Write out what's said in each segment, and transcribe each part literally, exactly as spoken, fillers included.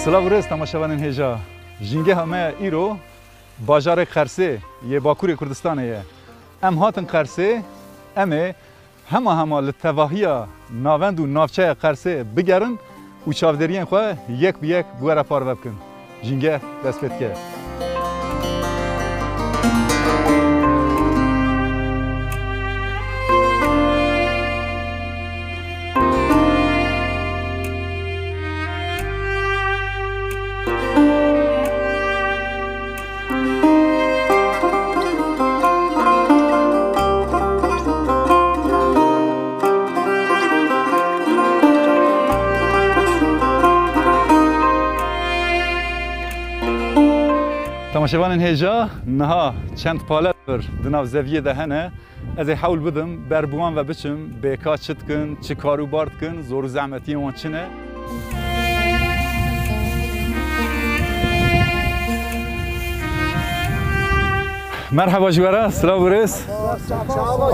Silav û rêz temaşevanên hêja. Jîngeha me îro bajarê Qersê yê Bakurê Kurdistanê ye. Em hatin Qersê, em ê hema hema li tevahiya navend û navçeya Qersê bigerin û çavdêriyên xwe yek bi yek bi we re parve bikin. Jîngeh dest pê dike. Temaşevanên hêja, niha çend pale vir di nav zeviyê de hene. Ez ê hewl bidim ber bi wan ve biçim, bêka çi dikin, çi kar û bar dikin, zor û zehmetiyên wan çi ne. Merheba ji we re, silav û rêz.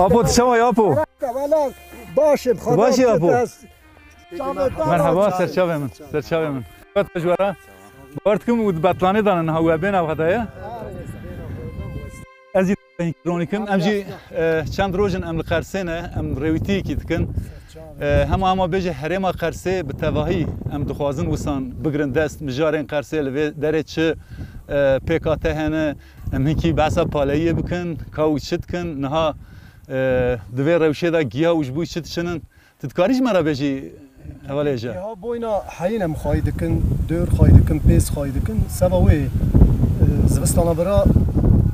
Apo, tu çawa yî, Apo? Baş im, Xwedê Baş î, Apo? Merheba, serçavê min, serçavê min. Xwedê ji we re. Bawer dikim û di betlanê de ne, niha we bêhna xwe daye. Ez jî Ronî kim. Em jî, e, çend roj in em li Qersê ne, em rêwîtiyekî dikin. E, hema hema bêje herêma Qersê bi tevahî em dixwazin wisan bigrin dest, mijarên Qersê li vê derê çi, e, pêkate hene, em hinkî behsa paleyiyê bikin, ka û çi dikin, niha, e, di vê rewşê de giya û ji bo çi diçinin. Tu dikarî ji me re bêjî hevalê hêja? Giha boyna heyîn em xwayî dikin, dor xwayî dikin, pêz xwayî dikin. Seba wê, e, zivistana bira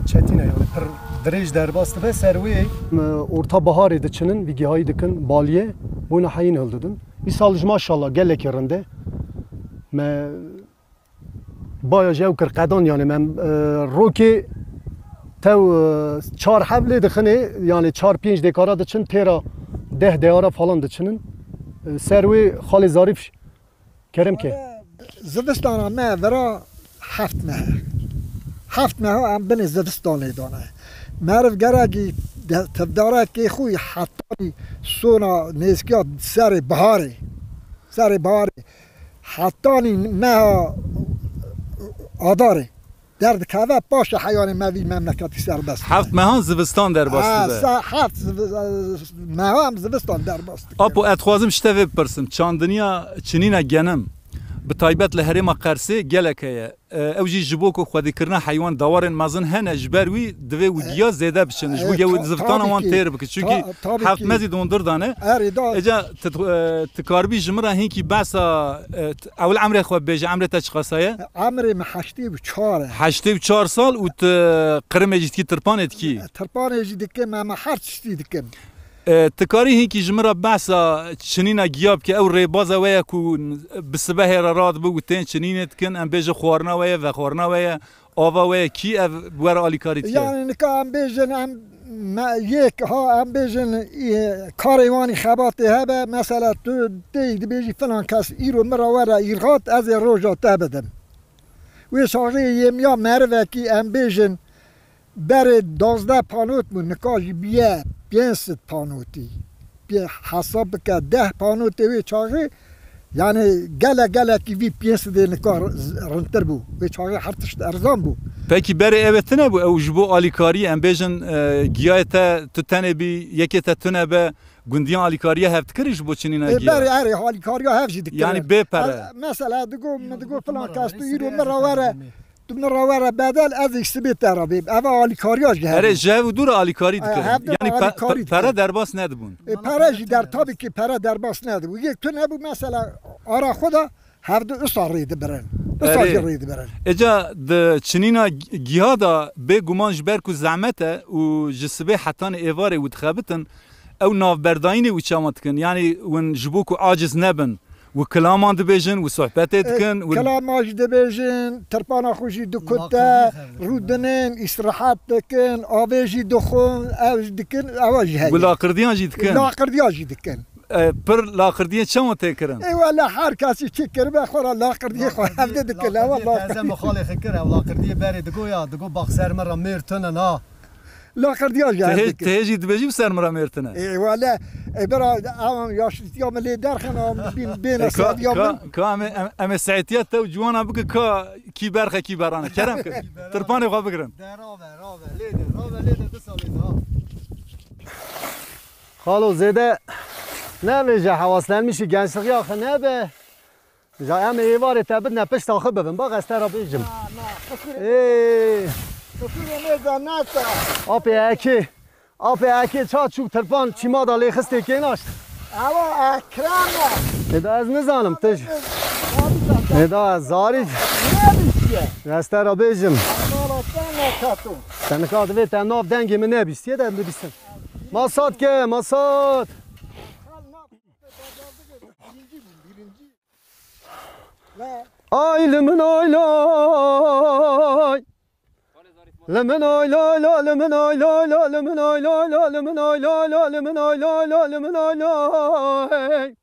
çetîn e, yani pir dirêj derbas dibe ser wê. Em, e, orta baharê diçinin, vî gihayî dikin, baliyê, boyna heyîn hildidin. Îsal ji maşallah gelekî rind e. Me Baya ji ew kir qedan, yani me, e, rokê tew, e, çar heb lê dixinê, yani çar pênc dekara diçin, têra deh deyara falan diçinin. E, ser wê xalê Zarîf kerem ke. Zivistana me vera heft meh. Heft meha em binê zivistanê dane. Meriv gerekî de-, tevdarekê xwe hetanî sona nêzkiya serê biharê. Serê biharê. Hetanî meha Adarê derdikeve, paşê heyanê me vî memleketî serbest dibe. Heft mehan zivistan derbas Ha, dibe. se-, heft zivi-, meha em zivistan derbas dikin. Apo, ez dixwazim ji te vê bipirsim. Çandiniya çinîna genim, bi taybet li herêma Qersê gelek heye. E, ew jî ji bo ku xwedîkirina heywan, dawarên mezin hene, ji ber wî divê û E, giya zêde biçin. Ji bo e, ew ta-, zivistana wan tabî ki, têr bike. Çünkü ta-, tabî heft ki. mezî di hundir de ne. Erê da. Êca tu, e, tu karibî ji min re hinkî behsa, e, t-, ewil emrê xwe bêje, emrê te çiqasa ye? Emrê min heştê û çar e. Heştê û çar sal û tu qirimê jî dikî, tirpanê dikî? Tirpanê jî dikim, em her tiştî dikim. E, tu karî hinkî ji min re behsa çinîna giya bike, ew rêbaza we ye ku bi sibehê re radibe û tên çinînê dikin, em bêje xwarina we ye, vexwarina we ye, ava we ye, kî ev bi we re alîkarî dike? Yani nika em bêjin, em me-, yek ha em bêjin, e, karê wan î xebatê hebe, mesela tu tê dibêjî filan kes îro min re were îrxat, ez ê roja te bidim. Wê çaxê yê miya merivekî em bêjin, berê duwazdeh panot bû, nika jî bûye pênc sed panotî. Pê hesab bike deh panotê wê çaxê, yani gelek gelekî vî pênc sedê nika rintir bû. Wê çaxê her tişt erzan bû. Pekî berê ev ê tune bû? Ew ji bo alîkariyê, em bêjin, e, giyayê te tu tenê bî, yekê te tune be, gundiyan alîkariya hev dikirin ji bo çinîna Ê, giya? Berê erê alîkariya hev jî dikirin. Yani bê pere? Mesela digo, min digo filan kes tu îro min re were, tu min re were bedel, ez ê sibê te re bêm. Eva alîkariya jî hebe. Erê, ji hev û dû re alîkarî dikirin. Hevdû re Yani pe-, alîkarî pe-, dikirin. Pere derbas nedibûn. E, pere jî der, tabii ki pere derbas nedibû. Yek tune bû mesela ara xwe de hevdû usa rê dibirin. Usa Erê. jî rê dibirin. Eca di çinîna gi-, giya de bê guman ji ber ku zehmet e û ji sibê hetanê êvarê û dixebitin, ew navberdayînê wî çawan dikin? Yani hûn ji bo ku aciz nebin, wî kilaman dibêjin, wî sohbetê E, dikin, wî kilama jî dibêjin, tirpana xwe jî dikute, rûdinin, îstirahat dikin, avê jî dixwin, ew jî dikin, ewa jî heye. Wî laqirdiyan jî dikin. Laqirdiya jî dikin. E, pir laqirdiyê çawan tê kirin? Ê wele her kesî çi kiribe xwe re laqirdiyê xwe hevde dikin, ewa laqirdiyê laqirdiyê. Teze mixalê xwe kir, ew laqirdiyê berê digo ya, digo baxser min re mêr tune na. Laqirdiya jî Te hê, hevde kir. Te hê jî dibêjî bi ser min re mêr tune. Ê wele, e, bira, ewan yaşlîtiya min lê derxin, ewan bîn, bêne E, ka, sadiya ka, min. Ka em ê, em, em ê seîtiya te û ciwana bikin ka kî berxe kî berane. Kerem kir. Tirpanê xwe bigirin. De rabe, rabe, lê de, rabe, lê de, du salê de, ha. Xalo zêde nebêje, hewaslenmişî gençlixiya xwe nebe. Ja em ê êvarê te bidine pişta xwe bibin. Bak ez te re bêjim. Na, na, qisûrê Ê. Qisûrê nêza nata. Apê Ekê. Apê Ekê ça çû tirpan çîma da lê xistê kênaşt. Ewa Ekrem e. Ê da ez nizanim tij. Ê da zarî. Ne bişiye? Ez te re bêjim. Mala te ne kato. Te nika divê te nav dengê min nebîstiye de bibîstin. Masat ke, masat. Ay li min oy loy. Li min oy loy lo, li min oy loy lo, li min oy loy lo, li min oy loy lo, li min oy loy lo, li min oy loy.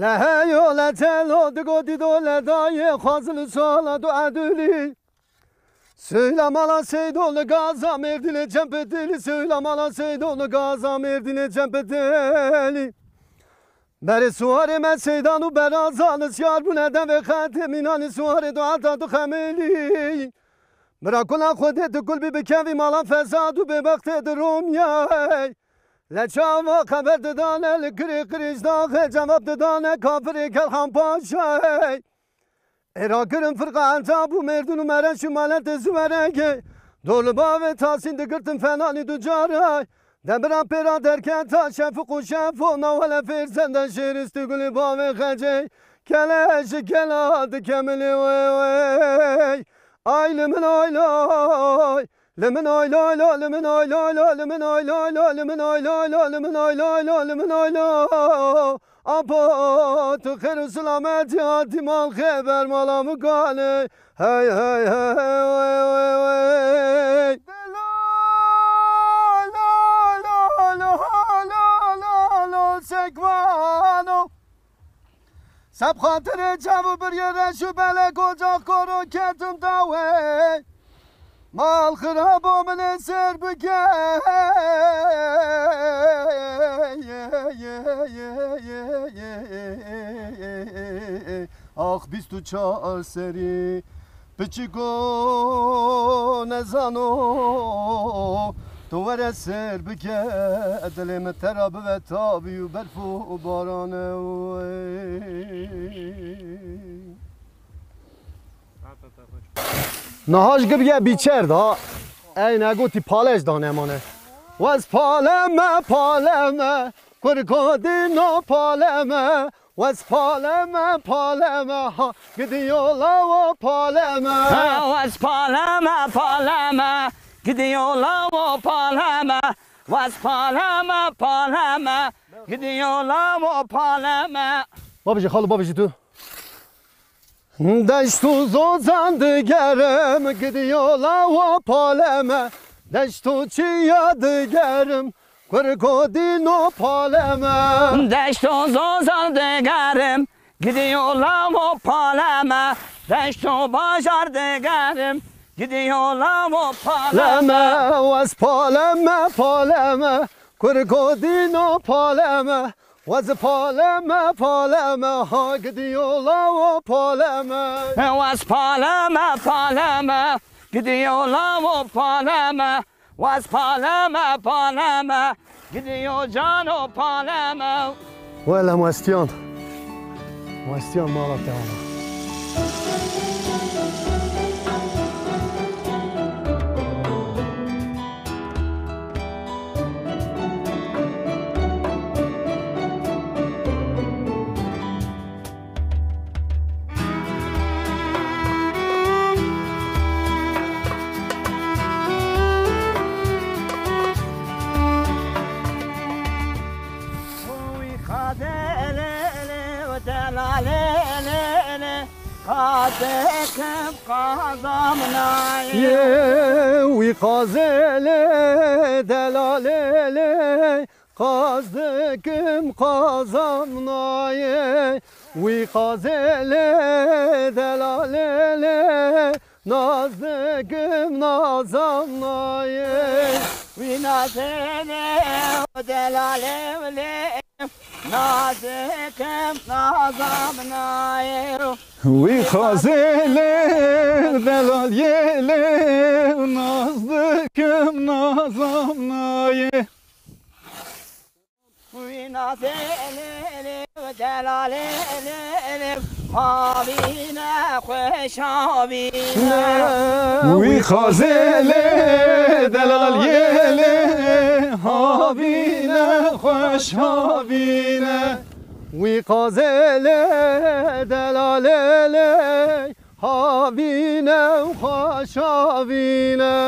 Le heyo le telo digo dido le dayê xwazil sala du edulî. Söyle mala Seydo li gaza Mêrdînê çempetêlî, söyle mala Seydo li gaza Mêrdînê çempetêlî. Berê suwarê me Seydan û Berazan, siyar bûne devê xetê mînanî suwarê du heta du xemêlî. Bira kula Xwedê tu kul bî bikevî mala fesad û bêbextê di Romyayê. Le çava xeber didane li kirê qirêj daxê cevab didane kafirê Kelxan Paşayê. Ê rakirin firqa Encab û Mêrdin û Mereş û Maletê Ziwerekê. Dor li bavê Tasîn digirtin fenanî du caray. Demira pêra derketa Şefiq û Şefo, nawele fêrzende şêristî gulî bavê Xecê. Kele ji kela dikemilê wê wey. Ay li min oy loy. Li min oy loy lo, li min oy loy lo, li min oy loy lo, li min oy loy lo, li min oy loy lo, li min oy lo. Apo, tu xêr û silametî hatî mal xêber mala min kanê. Hey, hey, hey, wey, wey, wey. Lo, lo, lo, lo, lo, lo, lo, sekvano. Seb xatirê çav û biriyê reş û belek ocax koro ketim dawê. Mal xirabo min ê sêr bike. Ax bîst û çar serî. Piçiko nezano, tu were sêr bike, dilê min te ra bibe tabî û berf û baran e. Niha ji gibiye bîçer da, ey negotî palej da nemane. Wez paleme, paleme, kurko dîno paleme. Wez paleme, paleme, ha, gidiyo lawo paleme. Ha, wez paleme, paleme, gidiyo lawo paleme. Waz paleme, paleme, gidiyo lawo paleme. Babijî, xalo, babijî tu. Deşt û zozan digerim, gidiyo lawo paleme. Deşt û çiya digerim, kur godîno paleme. Deşt û zozan digerim, gidiyo lawo paleme. Deşt û bajar digerim, gidiyo lawo paleme. Leme, wez paleme, paleme, kur godîno paleme. Wez paleme, paleme, ha gidiyo lawo paleme. Wez paleme, paleme, gidiyo lawo paleme. Waz paleme, paleme, gidiyo cano paleme. Wele mestiyan. Mestiyan mala te ama. Ye, wî qazê lê, delalê lê, qaz dikim, qazam nayê. Wî qazê lê, delalê lê, naz dikim, nazam nayê. Wî nazê lê, delalê lê, naz dikim, nazam nayê. Wî qazê lê, delalê lê, naz dikim, nazam nayê. Wî nazê lê, lê, delalê lê, lê, havîne, xweş havîne. Wî qazê lê, delalê lê, havîne, xweş havîne. Wî qazê lê, delalê lê, havîne û xweş havîne.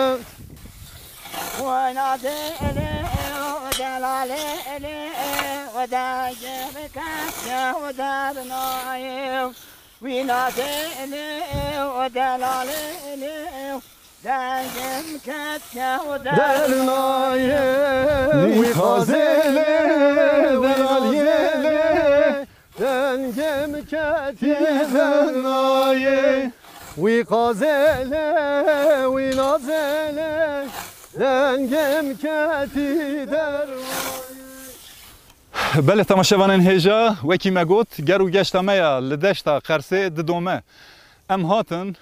Wena dêlê û delalê lê, û dengê bi ketiye û dernayê. Wîna dêlê û delalê lê, dengê bi ketiye û dernayê. Wî qazê lê, delalê lê, dengê min ketî dernayê. Wî qazê lê, wî nazê lê, dengê min ketî dernayê. Belê temaşevanên hêja, wekî me got, ger û geşta me ya li deşta Qersê didome. Em hatin,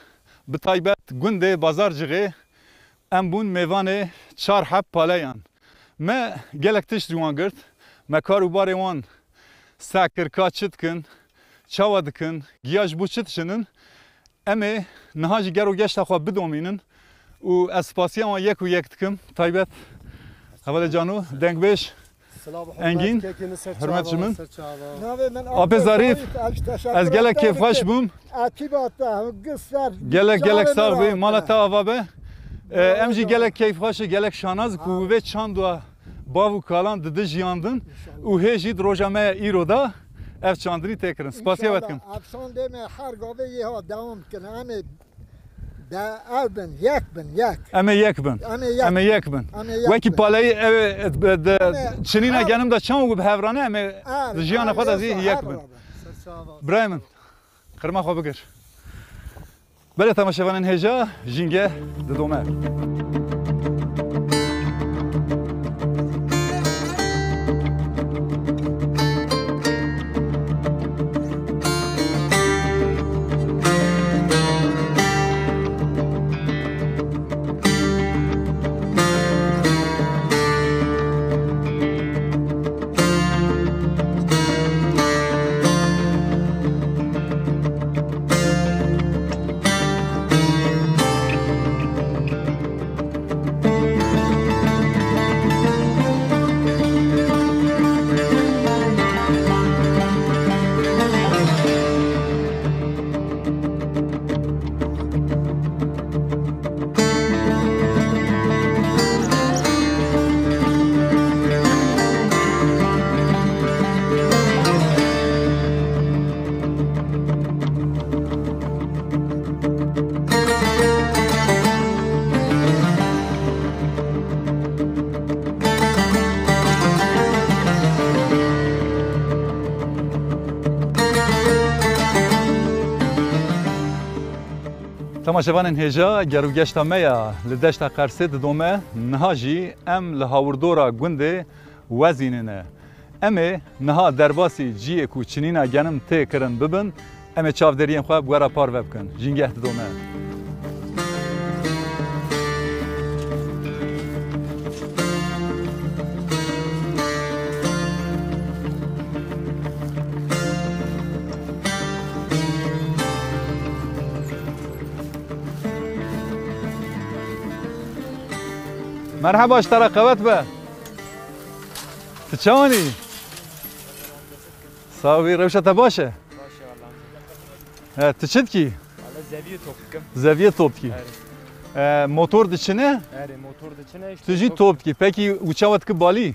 bi taybet gundê Bazarcixê, em bûn mêvanê çar heb paleyan. Me gelek tişt ji wan girt. Me kar û barê wan seh kir, ka çi dikin, çawa dikin, giya ji bo çi dişinin. Em ê niha jî ger û geşta xwe bidomînin û ez spasiya wan yek û yek dikim. Taybet hevalê Cano, dengbêj Engîn, hurmet ji min. Apê Zarîf, ez gelek kêfxweş bûm. Gelek, gelek sax bî, mala te ava be. E, em jî gelek keyfxweş e, gelek şanaz ku vê çanda bav û kalan didijiyandin û hê jî di roja me ya îro de ev çandinî tê kirin. Spasiya we dikim. Ev çandê me her gavê yê ha dewam dikin. Em ê de ev bin, yek bin, yek. Em ê yek bin. Em ê yek Em ê bin. Yek bin. Em ê yek Wekî bin. Paleyî ev ê, e, de Em ê çinîna her genim de çawa ku bi hev re ne, em ê Er, di jiyana er, xwe de zî yek bin. Birayê min, qirma xwe bigir. Belê temaşevanên hêja, jînge didome. Temaşevanên hêja, ger û geşta me ya li deşta Qersê didome, niha jî em li hawirdora gundê Wezînê ne. Em ê niha derbasî ciyê ku çinîna genim tê kirin bibin, em ê çavdêriyên xwe bi we re parve bikin. Jîngeh didome. Merheba, ji te re qewet be. Tu çawanî? Sağ ol, rewşa te baş e? Baş e, Allah'ım. He, tu çi dikî? Valla zeviyê top dikim. Zeviyê top dikî. Erê. E, motor diçine? Erê, motor diçine, işte. Tu jî top top dikî. Pekî û çawa dikî balî? Em,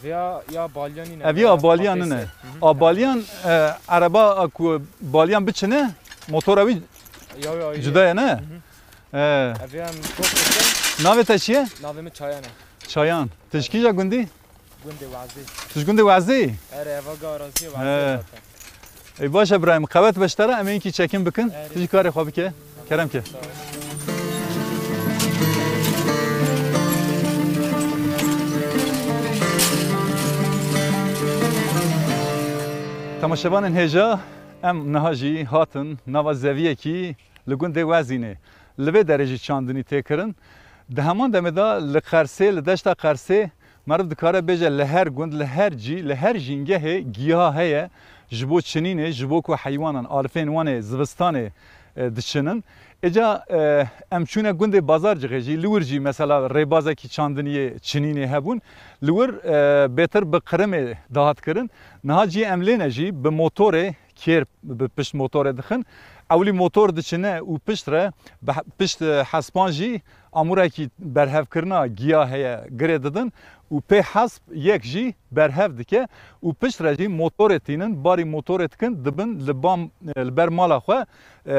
veya ya balyan nîne, ev ya balyan nîne. Hı hı. A balyan, e, ereba ku balyan biçine, motora wî ya, ya, ya, cuda ye, ne? Hı hı. E. Ev ya em top dikim. Navê te çi ye? Navê min Çayan e. Çayan. Tu ji kîja gundî? Gundê Wezê. Tu ji gundê Wezê? Erê, eva garaziyê Wezê zaten. Ey baş e birayê min, qewet be ji te re, em ê hinkî çekim bikin. Erê. Tu jî karê xwe bike. Kerem ke. Sağ ol. Temaşevanên hêja, em niha jî hatin nava zeviyekî li gundê Wezînê. Li vê derê jî çandinî tê kirin. Di heman demê de li Qersê, li deşta Qersê, meriv dikare bêje, li her gund, li her cî, li her jîngehê giya heye ji bo çinînê, ji bo ku heywanan, alifên wan ê zivistanê, e, diçinin. Êca, e, em çûne gundê Bazarcixê jî, li wir jî mesela rêbazekî çandiniyê çinînê hebûn. Li wir, e, bêtir bi qirimê dihat kirin. Niha cî em lê ne jî bi motorê kêr bi pişt motorê dixin. Ewilî motor diçine û pişt re bi he-, pişt, e, hespan jî amûrekî berhevkirina giya heye, girê didin û pê hesp yek jî berhev dike û pişt re jî motorê tînin, barî motorê dikin, dibin li bam, e, li ber mala xwe, e,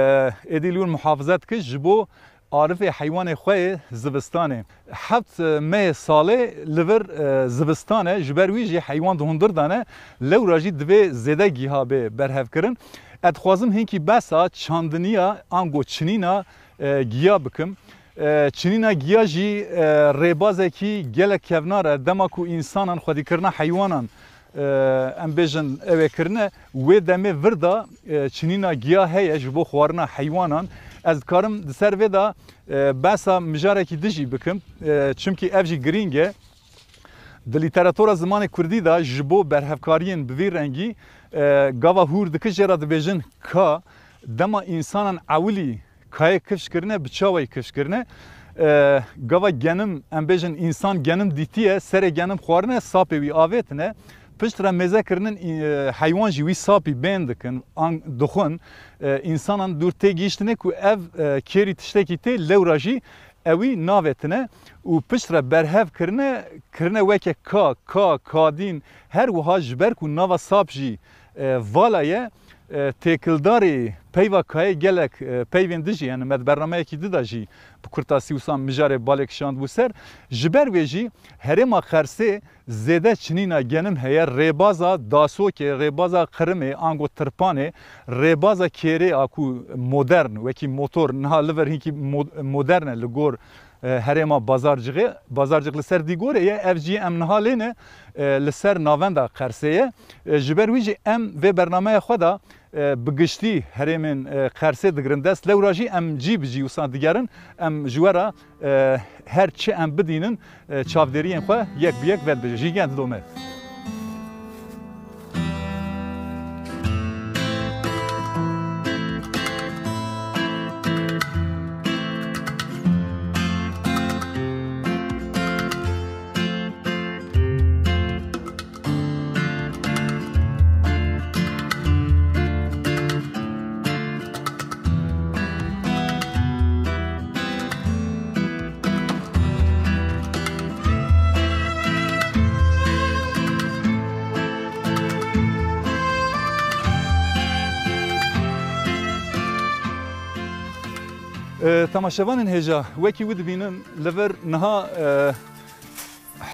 êdî li wir muhafize dike ji bo alifê heywanê xwe yê zivistanê. Heft mehê salê li vir, e, zivistan e, ji ber wî jî heywan di hundir de ne, lewra jî divê zêde giha bê berhevkirin. Ez dixwazim hinkî behsa çandiniya ango çinîna, e, giya bikim. E, çinîna giya jî, e, rêbazekî gelek kevnar e. Dema ku însanan xwedîkirina heywanan, e, em bêjin, ew ê kirine, wê demê vir de, e, çinîna giya heye ji bo xwarina heywanan. Ez dikarim di ser vê de, e, behsa mijarekî din jî bikim, e, çimkî ev jî girîng e. Di lîteratura zimanê kurdî de ji bo berhevkariyên bi vî rengî, e, gava hûr dike, jê re dibêjin ka. Dema însanan ewilî kayê kifş kirine, bi çawayî kifş kirine. E, gava genim, em bêjin, însan genim dîtiye, serê genim xwarine, sapê wî avêtine. Piştre mêze kirinin, e, heywan jî wî sapî bên dikin, an dixwin. E, însanan dûr tê gihîştine ku ev, e, kêrî tiştekî tê, lewra jî ewî navêtine û piştre berhev kirine, kirine weke ka, ka, kadîn, her wiha ji ber ku nava sap jî, e, vala ye, e, têkildarî peyva kayê gelek, e, peyvên din jî, yani me di bernameyekî din de jî bi kurtasî wisa mijarê balê kişandibû ser. Ji ber wê jî herêma Qersê zêde çinîna genim heye, rêbaza dasokê, rêbaza qirimê, ango tirpanê, rêbaza kêrê a ku modern, wekî motor, niha li vir hinkî mo-, modern e li gor, e, herêma Bazarcixê. Bazarcix li ser Dîgorê ye, ev cî em niha lê ne, e, li ser navenda Qersê ye. E, ji ber wî jî em vê bernameya xwe de, e, bi giştî herêmên, e, Qersê digirin dest. Lewra jî em cî bi cî wisa digerin. Em ji we re, e, her çi em bidînin, e, çavdêriyên xwe yek bi yek vedibêjin. Jîngeh didome. E, temaşevanên hêja, wekî wî dibînin, li vir niha, e,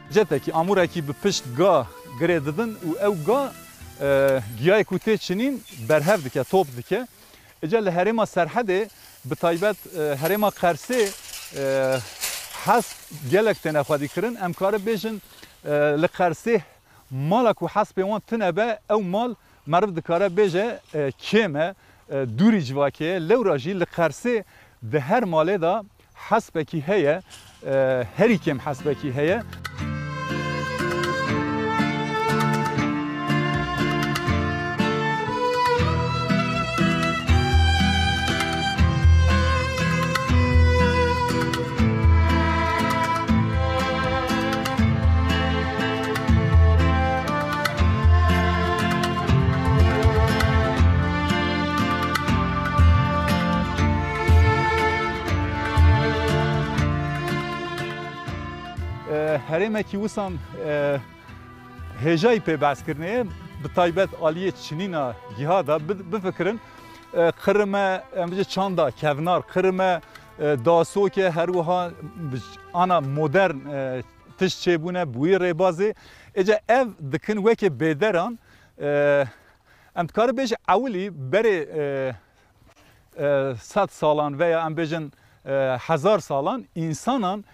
hecetekî, amûrekî bi pişt ga girê didin û ew ga, e, giyayê ku tê çinîn berhev dike, top dike. Îca li herêma Serhedê, Bi taybet, e, herêma Qersê, e, hesp gelek têne xwedî kirin. Em kare bêjin, e, li Qersê mala ku hespê wan tune be, ew mal meriv dikare bêje, e, kêm e, e, dûrî civakê ye. Lewra jî li Qersê di her malê de hespekî heye, e, herî kêm hespekî heye. E, herêmekî wisan, e, hêjayî pê behskirinê ye, bi taybet aliyê çinîna giha de bi-, bifikirin. E, qirime, em bêjin çanda kevnar, qirime, e, dasoke, her wiha ana modern, e, tişt çêbûne, bi wî rêbazê. Êca ev dikin weke bêderan, e, em dikarin bêjin ewilî berê, e, e, sed salan veya em bêjin, e, hezar salan însanan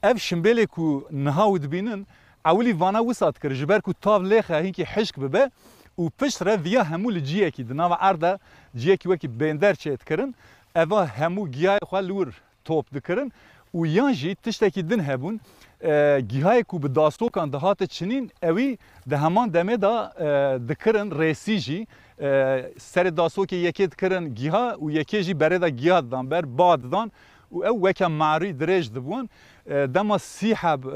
ev şimbêlê ku niha wî dibînin, ewilî vana wisa dikir, ji ber ku tav lêxe hinkî hişk bibe û piştre viya hemû li ciyekî di nava erd de ciyekî wekî bênder çê dikirin, eva hemû giyayê xwe li wir top dikirin û yan jî tiştekî din hebûn, e, gihayê ku bi dasokan dihate çinîn, ewî di heman demê de, e, dikirin rêsî jî, e, serê dasokê yekê dikirin giha û yekê jî berê de giya didan ber, ba didan û ew weke marî dirêj dibûn. E, dema sî heb, e,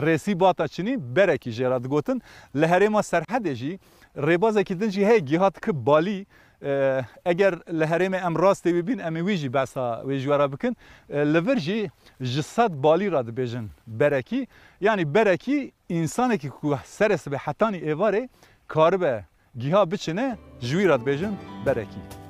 rêsî bata çinî berekî jê re digotin. Li herêma Serhedê jî rêbazekî din jî heye, giha dike balî. E, eger li herêmê em rastê wî bîn, em ê wî jî behsa wê ji we re bikin. E, li vir jî ji sed balî re dibêjin berekî. Yanî berekî, însanekî ku serê sibê hetanî êvarê karibe giha biçine, ji wî re dibêjin berekî.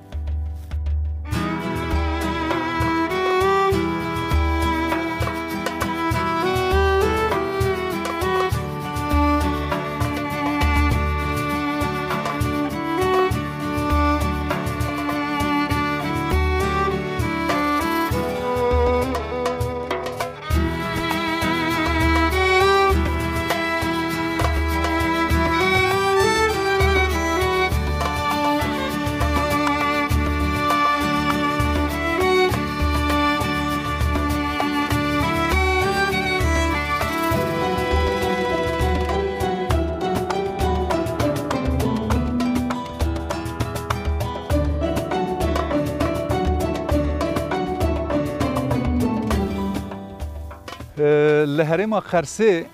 Li herêma Qersê,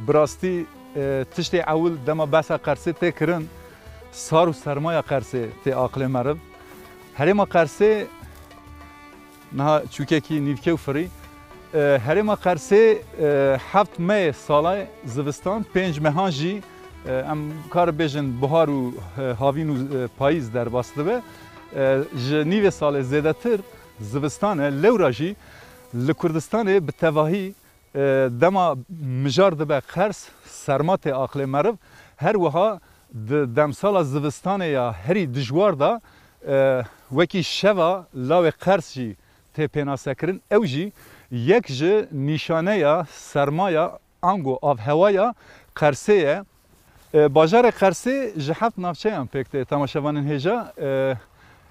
bi rastî, e, tiştê ewil dema behsa Qersê tê kirin, sar û sermaya Qersê tê aqilê meriv. Herêma Qersê niha çûkekî nîvkew firî. E, herêma Qersê, e, heft mehê salê zivistan, pênc mehan jî, e, em kar bêjin buhar û, e, havîn û, e, payîz derbas dibe. E, ji nîvê salê zêdetir zivistan e. Lewra jî li Kurdistanê bi tevahî, e, dema mijar dibe qers, serma tê aqilê meriv. Her wiha di demsala zivistanê ya herî dijwar de, e, wekî şeva lawê qers jî tê pênasekirin. Ew jî yek ji nîşaneya sermaya ango avhewaya Qersê ye. E, bajarê Qersê ji heft navçeyan pêk tê, temaşevanên hêja. E,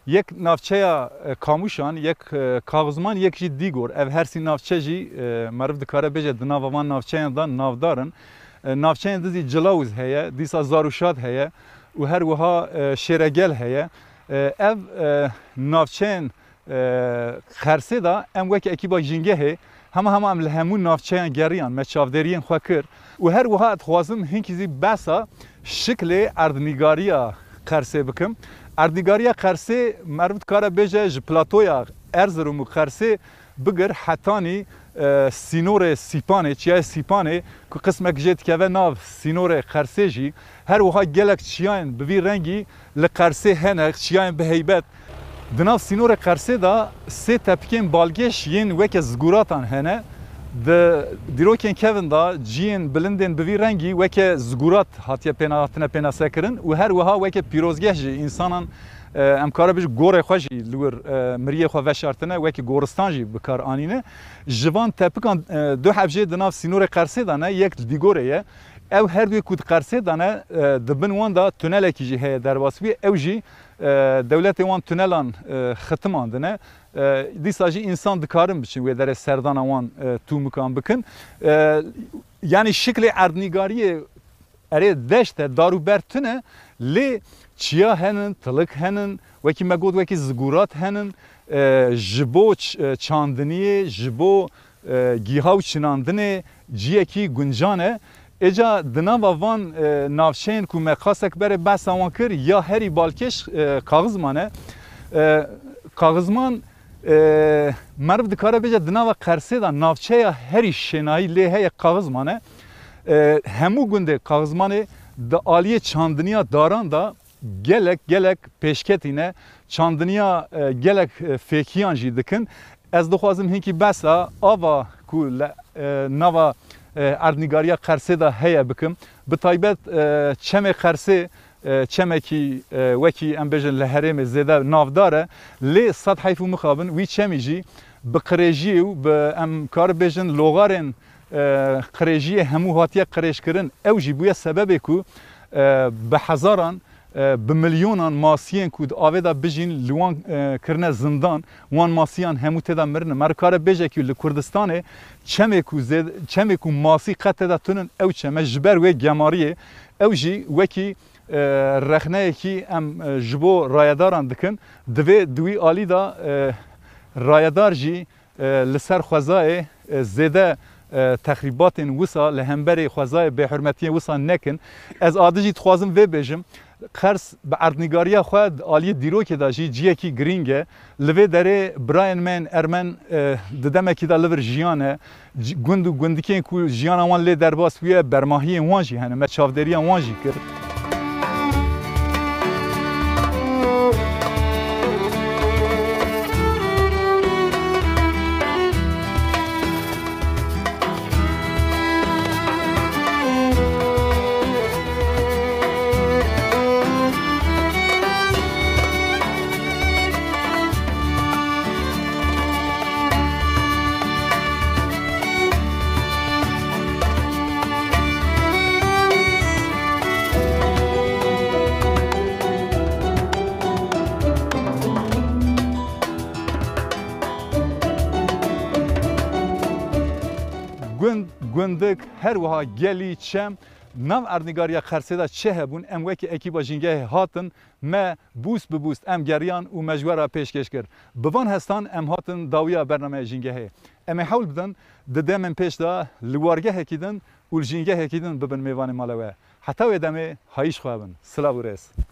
yek navçeya, e, Kamûşan, yek, e, Kaxizman, yek jî Dîgor. Ev her sî navçe jî, e, meriv dikare bêje di nava van navçeyan de navdar in. E, navçeyên din jî Cilawûz heye, dîsa Zarûşad heye û her wiha, e, Şêregel heye. E, ev, e, navçeyên e, Qersê de em wek ekîba Jîngehê hema hema em li hemû navçeyan geriyan, me çavdêriyên xwe kir û her wiha dixwazim hinkî zî behsa şiklê erdnîgariya Qersê bikim. Erdnîgariya Qersê meriv dikare bêje ji platoya Erzirom û Qersê bigir hetanî, e, sînorê Sîpanê, çiyayê Sîpanê ku qismek jê dikeve nav sînorê Qersê jî, her wiha gelek çiyayên bi vî rengî li Qersê hene, çiyayên bi heybet. Di nav sînorê Qersê de sê tepikên balkêş yên weke zigûratan hene. Di dîrokên kevin de ciyên bilindên bi vî rengî weke zigurat hatiye pêna-, hatine pênasekirin û her wiha weke pîrozgeh jî însanan, e, em kare bijî gorê xwe jî li wir, e, miriyê xwe veşartine, wekî goristan jî bi kar anîne. Ji van tepikan, e, du heb jê di nav sînorê Qersê de ne, yek li Dîgorê ye. Ew her duyê ku di Qersê de ne, e, di bin wan de tunelekî jî heye derbas bûye. Ew jî, e, dewletê wan tunelan, e, xitimandine. E, dîsa jî însan dikarin biçin wê derê serdana wan, e, tûmikan bikin. E, yanî şiklê erdnîgariyê erê deşt e, dar û ber tune, lê çiya henin, tilik henin, wekî me got, wekî zigurat henin, e, ji bo ç-, e, çandiniyê, ji bo, e, gîha û çinandinê ciyekî guncan e. Êca di nava van, e, navçeyên ku me qasek berê behsa wan kir, ya herî balkêş, e, Kaxizman e. E, Kaxizman, e, meriv dikare bêje di nava Qersê de navçeya herî şênayî lê heye Kaxizman e. E, hemû gundê Kaxizmanê di aliyê çandiniya daran de gelek, gelek pêşketî ne. Çandiniya, e, gelek, e, fêkiyan jî dikin. Ez dixwazim hinkî behsa ava ku li, e, nava, e, erdnîgariya Qersê de heye bikim. Bi taybet, e, çemê Qersê, e, çemekî, e, wekî em bêjin li herêmê zêde navdar e. Lê sed heyf û mixabin wî çemî jî bi qirêjiyê û bi, em kar bêjin, logarên, e, qirêjiyê hemû hatiye qirêjkirin. Ew jî bûye sebebê ku, e, bi hezaran, e, bi milyonan masiyên ku di avê de bijîn, li wan, e, kirine zindan, wan masiyan hemû tê de mirine. Meriv kare bêje ku li Kurdistanê çemê ku zêd-, çemê ku masî qet tê de tunin, ew çem e. Ji ber wê gemariyê ew jî wekî, e, rexneyekî em, e, ji bo rayedaran dikin. Divê di wî alî de, e, rayedar jî, e, li ser xwezayê, e, zêde, e, texrîbatên wisa li hemberî xwezayê bêhurmetiyên wisa nekin. Ez adi jî dixwazim vê bêjim, Qers bi erdnîgariya xwe di aliyê dîrokê de jî ciyekî girîng e. Li vê derê birayên me yên ermen, e, di demekî de li vir jiyane. C-, gund û gundikên ku jiyana wan lê derbas bûye, bermahiyên wan jî hene, me çavdêriya wan jî kir. Gund, gundik, her wiha gelî, çem, nav erdnîgariya Qersê de çi hebûn, em wekî ekîba Jîngehê hatin, me bûst bi bûst em geriyan û me ji we re pêşkêş kir. Bi van hestan em hatin dawiya bernameya Jîngehê. Em ê hewl bidin di demên pêş de li wargehekî din û li jîngehekî din bibin mêvanê mala we. Heta wê demê hayîş xwe bin. Silav û rêz.